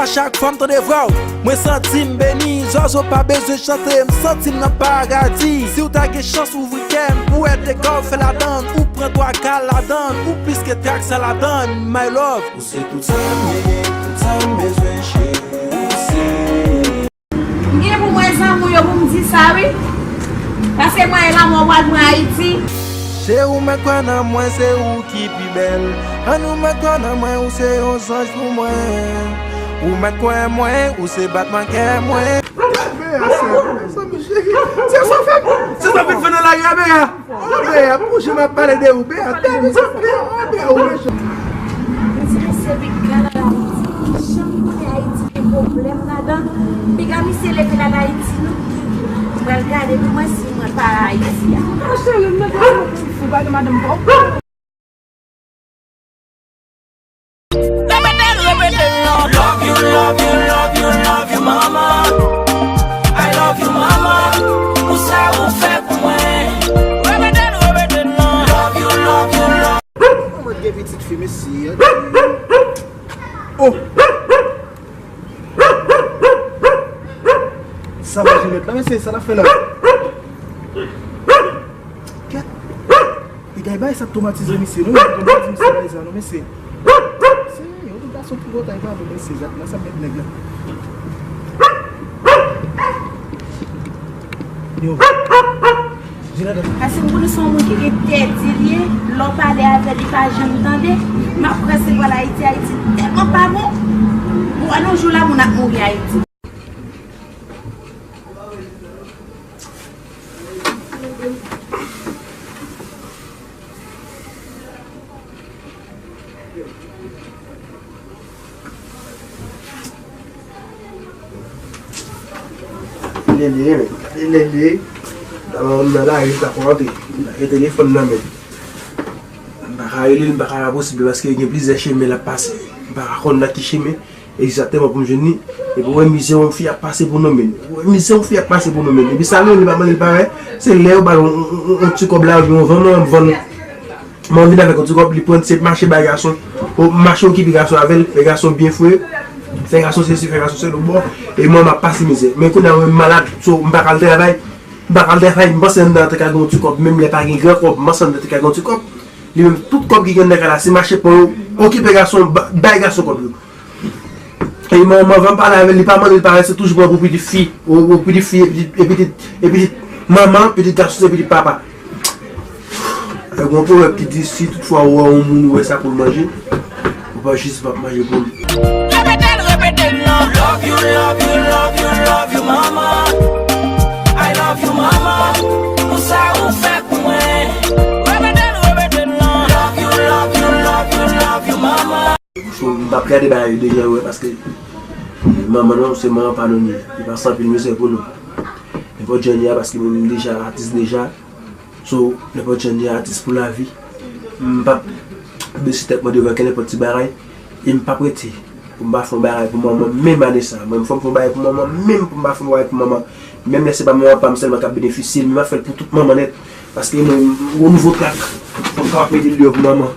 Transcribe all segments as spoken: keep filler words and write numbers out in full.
Chak fwa m tande vwa w, mwen santi m beni. Zòzo pa bezwen chante, m santi m nan paradi. Si w ta gen chans ouvri kè m pou w wè de kal fè ladann, ou pran twa kal ladann, ou plis ke trak sa ladann, my love. Ou se tout sa m genyen, tout sa m bezwen, cheri, ou se. M gen pou mwen zanmi w yo pou m di sa wi. Paske mwen e lanmò w pral pran Ayiti. Cheri, ou mèt kwè nan mwen, se ou ki pi bèl. Ann, ou mèt kwè nan mwen, ou se yon zanj pou mwen. Ou mèt kwè mwen, ou se batman kè mwen. Bea, se sa, mezanmi, cheri. Se sa fè, se sa fè fè nan lari a, Bea. Bea, pou jan m ap pale de ou, Bea, Bea, Bea, Bea, ou mechan. Misye se piga nan Ayiti. Jan m konnen Ayiti gen pwoblèm ladan. Piga misye leve l al Ayiti, non. M pral gade pou mwen si mwen pa Ayiti a. Ah, cheri, m nan gade mwen pou fou, pa gen madanm pa w. Repete l, repete l, non. Love you, love you, love you, love you, mama. I love you, mama. Pou sa ou fè pou mwen. Repete l, repete l, non. Love you, love you, love. Kòman gen pitit fi, mesye? Oh! Sa va Jeanette la, mesye, sa l ap fè la? Kèt! Piga bay sa ap twomatize misye, non? Twomatize misye bay sa, non, mesye. Se yon ti gason ki kontan, e pa vre, mesye, zak la, sa met nèg la. Yo. Paske m konnen se yon moun ki gen tèt, li ye, lè w pale avè l, li pa janm tande. M ap prese pral Ayiti, Ayiti tèlman pa bon. Ou wè nan jou la, moun ap mouri Ayiti. Lele, men. Lele. Nan lari, m ta konn antre. M ta gen telefòn nan men m. M pa ka rele l, m pa ka rapousib li paske gen plizyè chemen l ap pase. M pa ka konn nan ki chemen egzakteman pou m jwenn li. Epi w wè mizè yon fi ap pase pou nonmen l. W wè mizè yon fi ap pase pou nonmen l. Epi sa menm li pa mande l pa wè. Se lè yo ba l yon, yon, yon, yon ti kòb la, oubyen yon vann, yon vann. Mwen vin avèk yon ti kòb, li pran ti mache bay gason. Ou mache okipe gason avè l, fè gason byen fre. Fè gason sesi, fè gason selo. Bon, e mwen m ap pase mizè. Men kounye a mwen malad, so m pa ka al travay. M pa ka al travay, m panse anndan an te ka gen yon ti kòb. Menm lè pa gen gran kòb, m panse anndan te ka gen yon ti kòb. Li menm tout kòb ki gen anndan kay la, se mache pran yo, okipe gason, ba-, bay gason kòb yo. E manman, anvan m pale avè l, li pa mande l pa wè, se toujou pran pou pitit fi, ou, ou pitit fi, e pitit, e pitit, e pitit manman, pitit gason, se pitit papa. Gen yon pwovèb ki di, si toutfwa ou wè yon moun, ou wè sa pou l manje, ou pa jis p ap manje pou li. Repete l, repete l, non. Love you, love you, love you, love you, mama. I love you, mama. Pou sa ou fè pou mwen. Repete l, repete l, non. Love you, love you, love you, love you, mama. So, m p ap gade bagay yo deja, wè, paske manman nou, se manman pa nou li ye. Li pase anpil mizè pou nou. Nenpòt jan li ye a, paske mwen menm deja, atis deja. So, nenpòt jan li ye, atis pou lavi. M p ap bese tèt mwen devan kenn nenpòt ti bagay. E m p ap rete pou m pa fè yon bagay pou manman menm ane sa. Mwen, fò m fè yon bagay pou manman menm, pou m pa fè yon bagay pou manman. Menm lè se pa manman pa m sèlman k ap benefisye l, men m ap fè l pou tout manman nèt. Paske mwen, yon nouvo trak, fò m kapab mete l deyò pou manman.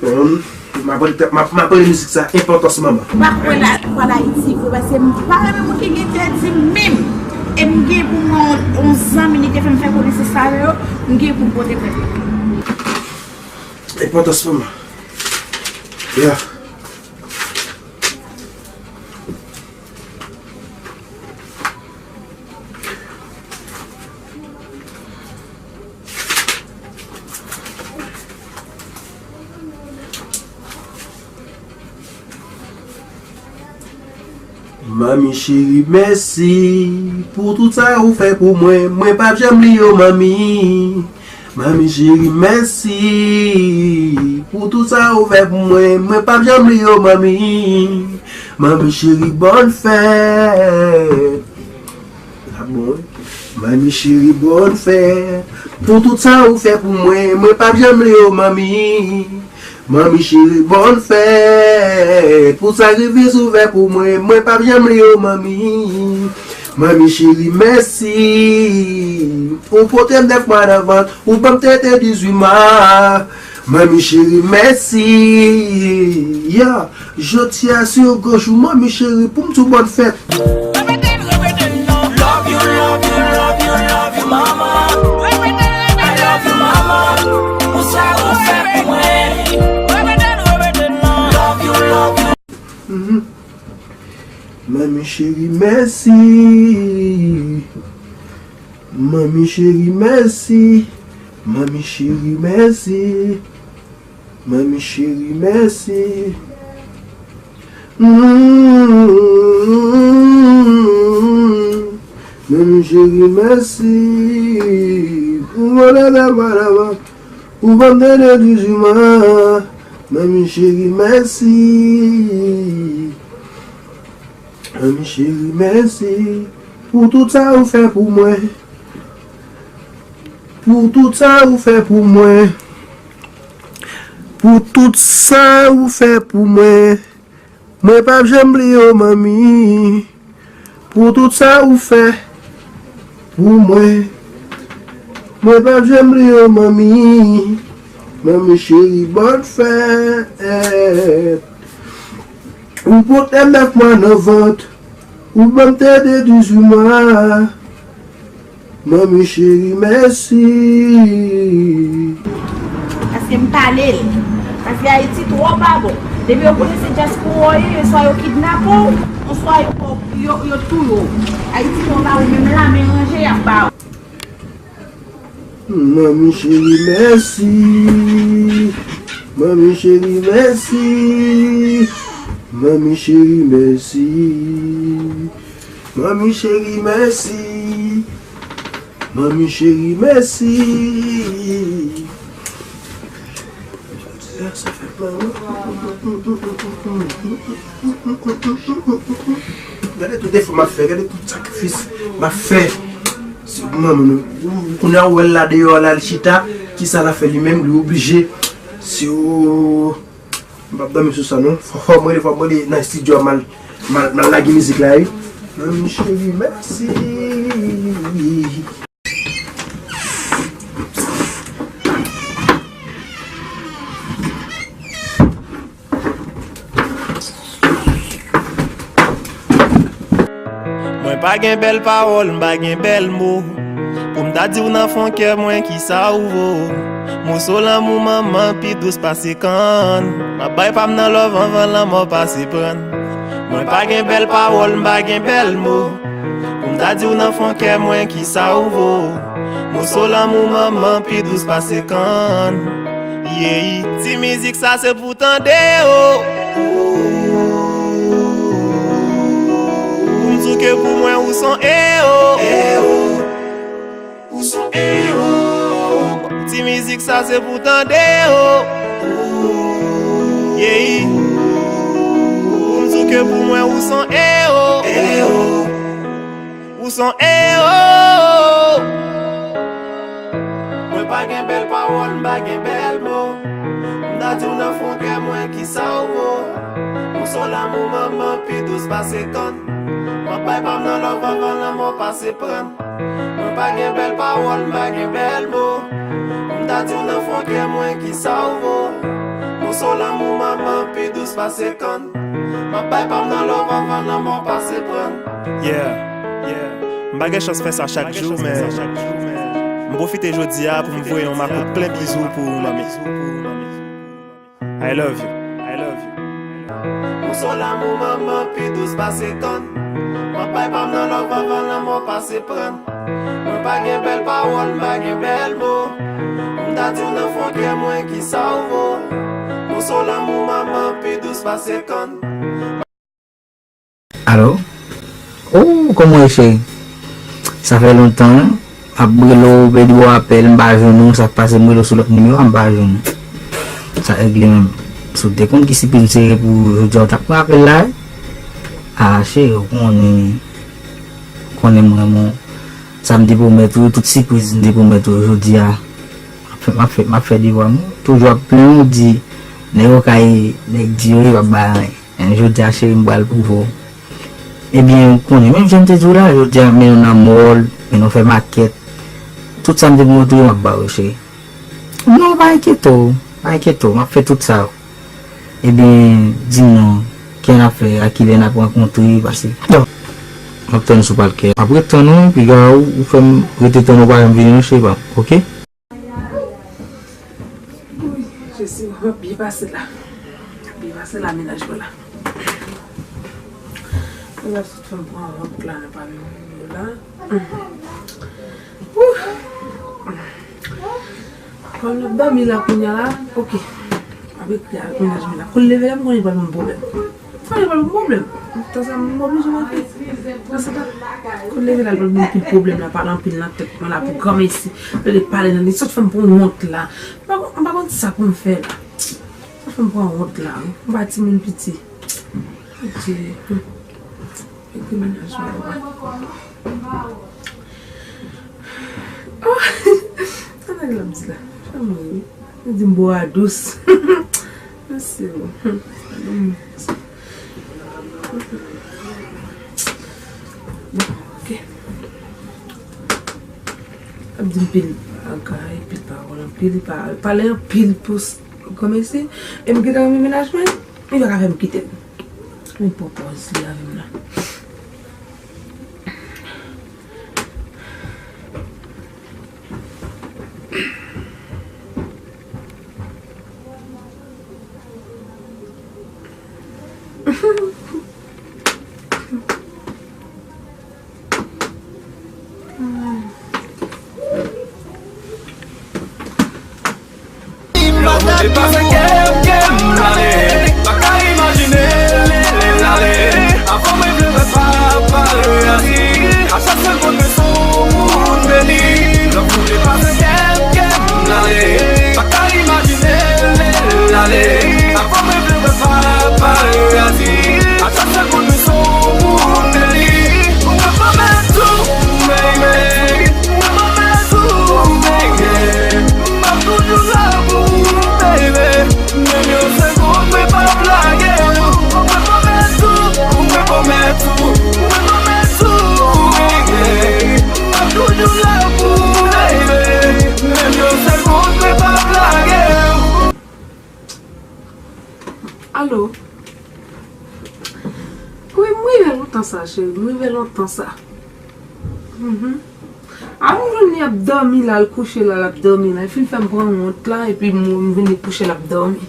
Hum, m ap rele, m ap, m ap rele mizik sa, Enpòtans Manman. M pa kwè la, pral Ayiti vre, paske m pa renmen moun ki gen tèt di m menm. E m gen pou mwen yon, yon zanmi, li te fè m fè konesans avè yo, m gen pou m pote plent. Enpòtans manman. Yeah. Manmi cheri, mèsi pou tout sa ou fè pou mwen. Mwen p ap janm bliye w, manmi. Manmi cheri, mèsi pou tout sa ou fè pou mwen. Mwen p ap janm bliye w, manmi. Manmi cheri, bòn fèt. Sa bon, wi. Manmi cheri, bòn fèt pou tout sa ou fè pou mwen. Mwen p ap janm bliye w, manmi. Manmi cheri, bòn fèt pou sakrifis ou fè pou mwen. Mwen p ap janm bliye w, manmi. Manmi cheri, mèsi. Ou pote m nèf mwa nan vant, ou ban m tete dizuit mwa. Manmi cheri, mèsi. Ya, jodi a se yon gran jou, manmi cheri, pou m di w bòn fèt. Love you, love you, love you, love you, mama. I love you, mama. Pou sa ou fè pou mwen. Love you, love you. Manmi cheri, mèsi. Manmi cheri, mèsi. Manmi cheri, mèsi. Manmi cheri, mèsi. Mm. Manmi cheri, mèsi. Ou ban m tete dizuit mwa. Manmi cheri, mèsi. Manmi cheri, mèsi. Pou tout sa ou fè pou mwen. Pou tout sa ou fè pou mwen. Pou tout sa ou fè pou mwen. Mwen p ap janm bliye w, manmi. Pou tout sa ou fè pou mwen. Mwen p ap janm bliye w, manmi. Manmi cheri, bòn fèt. Ou pote m nèf mwa nan vant. Ou ban m tete dizuit mwa. Manmi cheri, mèsi. Paske m pale l. Paske Ayiti twò pa bon. Depi yo konnen se dyaspora w ye, swa yo kidnape w, oswa yo, yo, yo touye w. Ayiti twò pa bon, menm lame ranje y ap ba w. Manmi cheri, mèsi. Manmi cheri, mèsi. Manmi cheri, mèsi. Manmi cheri, mèsi. Manmi cheri, mèsi. Gade tout efò m ap fè, gade tout sakrifis m ap fè. Si manman nou, ou kounye a ou wè l la deyò a la, l chita, kisa l ap fè li menm, li oblije. Si ou, m p ap dòmi sou sa non. Fò, fò m rele, fò m rele nan estidyo a, m al, m al, m al lage mizik la wi. Manmi cheri, mèsi. Mwen pa gen bèl pawòl, m pa gen bèl mo. Pou m ta di w nan fon kè mwen kisa ou vo. Moso lanmou manman pi dous pase kann. M ap bay pa m nan love anvan lanmò pase prann. Mwen pa gen bèl pawòl, m pa gen bèl mo. Pou m ta di w nan fon kè mwen kisa ou vo. Moso lanmou manman pi dous pase kann. Yeah. Ti mizik sa se pou tande o. Pou m di w ke pou mwen ou son ero. Ou son ero. Ti mizik sa se pou tande o. Yeah. Pou m di w ke pou mwen ou son ero. Ou son ero. Mwen pa gen bèl pawòl, m pa gen bèl mo. M ta di w nan fon kè mwen kisa ou vo. Moso lanmou manman pi dous pase kann. M ap bay pa m nan love anvan lanmò pase prann. Mwen pa gen bèl pawòl, m pa gen bèl mo. M ta di w nan fon kè mwen kisa ou vo. Moso lanmou manman pi dous pase kann. M ap bay pa m nan love anvan lanmò pase prann. Yeah, yeah. M pa gen chans fè sa chak jou, men m pwofite jodi a pou m voye yon makout plen bizou pou ou, manmi. I love you. I love you. Moso lanmou manman pi dous pase kann. M ap bay pa m nan love anvan lanmò pase prann. Mwen pa gen bèl pawòl, m pa gen bèl mo. M ta di w nan fon kè mwen kisa ou vo. Moso lanmou manman pi dous pase kann. Alo? Oh, kòman w ye, cheri? Sa fè lontan, wi. M ap rele w, pèdi w apèl, m pa jwenn ou, sa k pase, m rele w sou lòt nimewo a, m pa jwenn ou. Sa regle menm. Si w te konn ki sipriz m sere pou jodi a, w t ap pran apèl la, wi. Ah, cheri, ou konnen, ou konnen m renmen w. Sa m te pwomèt ou, tout sipriz m te pwomèt ou jodi a, m ap fè, m ap fè, m ap fè devwa m. Toujou ap plenn ou, di nèg yo kay, nèg di yo, yo p ap bay anyen. Men jodi a, cheri, m pral pwouve w. Ebyen, ou konnen, menm jan m te di w la, jodi a, men nou nan mòl, men nou fè makèt. Tout sa m te pwomèt ou yo, m ap ba w yo, cheri. Non, pa enkyete w. Pa enkyete w, m ap fè tout sa yo. Ebyen, di m non, kilè n ap fè, a kilè n ap rankontre, pase. M ap tann sou palkè. M ap ret tann ou, piga ou, ou fè m rete tann ou pa janm vini non, cheri pa m, oke? Jesi, w ap byen pase la. W ap byen pase la, mennaj mwen la. Mwen ap sot fè m pran wont la nan pami moun yo la. Ouh. Kòm n ap dòmi la kounye a la, oke. M ap ekri avèk mennaj mwen la. Kou l leve la, m konnen li pral ban m pwoblèm. Sa li pral ban m pwoblèm. Tan sa m oblije mete. Nan sa ta. Kou l leve la, li pral ban m anpil pwoblèm la, pale anpil nan tèt mwen la pou granmesi. Li pale nan li sot fè m pran wont la. M pa konn, m pa konn sa pou m fè la. Sot fè m pran wont la, wi. M pa timoun piti. Piti. Ekri mennaj mwen la. Oh! Sa nèg la ap di la? Fè m ri wi. Li di m bwa dous. Mèsi wi. Bon, oke. Ap di m pil bagay, pil pawòl, anpil pa-, pale anpil pou s-, kòmsi, e m gentan renmen mennaj mwen, li pa ka fè m kite l. Men pran pòz li avè m la. E pa sa ke m, ke m ale, pa ka imajine l, l ale. Avan mwen vle wè papa l razi. A chak segonn mwen se yon moun beni. Lanmou e pa sa ke m, ke m ale, pa ka imajine l, l ale. Avan mwen vle wè papa l razi. A chak segonn mwen se yon moun beni. Mwen pwomèt ou, baby. Mwen pwomèt ou, baby, m ap toujou la pou ou, baby. Menm yon segonn, mwen p ap lage w. Mwen pwomèt ou, mwen pwomèt ou, mwen pwomèt ou, baby, m ap toujou la pou ou, baby. Menm yon segonn, mwen p ap lage w. Alo? Wi, m rive lontan sa, cheri. M rive lontan sa. Mhm. A, m vin li ap dòmi la, l kouche la, l ap dòmi la. Li fin fè m pran wont la, epi m, m vin li kouche, l ap dòmi.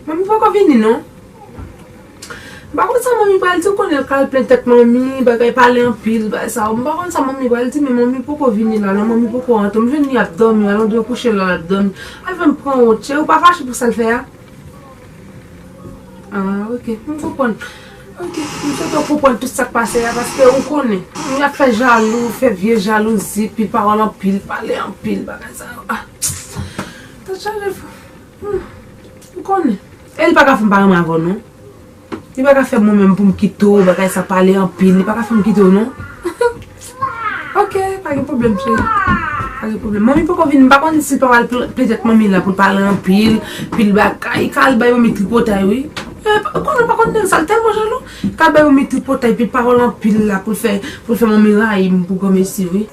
Manmi poko vini, non. M pa konn sa manmi pral di, ou konnen l ka al plen tèt manmi, bagay pale anpil, bagay sa yo. M pa konn sa manmi pral di, men manmi poko vini la, non, manmi poko rantre. M vin li ap dòmi, alon dwe kouche la, l ap dòmi. Al fè m pran wont, cheri, ou pa fache pou sa l fè a? Ah, ok, m konprann. Ok, m swete w konprann tout sa k pase a, paske ou konnen, moun ap fè jalou, fè vye jalouzi, pil pawòl anpil, pale anpil, bagay sa yo. Ah, tèt chaje fò. Hmm, ou konnen. E li pa ka fè m pa renmen avè w, non. Li pa ka fè mwen menm pou m kite w, bagay sa pale anpil, li pa ka fè m kite w, non. Ok, pa gen pwoblèm, cheri. Pa gen pwoblèm. Manmi poko vin, m pa konn si l pa pral pl-, plen tèt manmi la pou l pale anpil, pil bagay. Ka al bay manmi tripotay, wi. E, pa, konnen pa konn nèg sa, l tèlman jalou. Ka al bay manmi tripotay, pil pawòl anpil la pou l fè, pou l fè manmi rayi m pou granmesi, wi.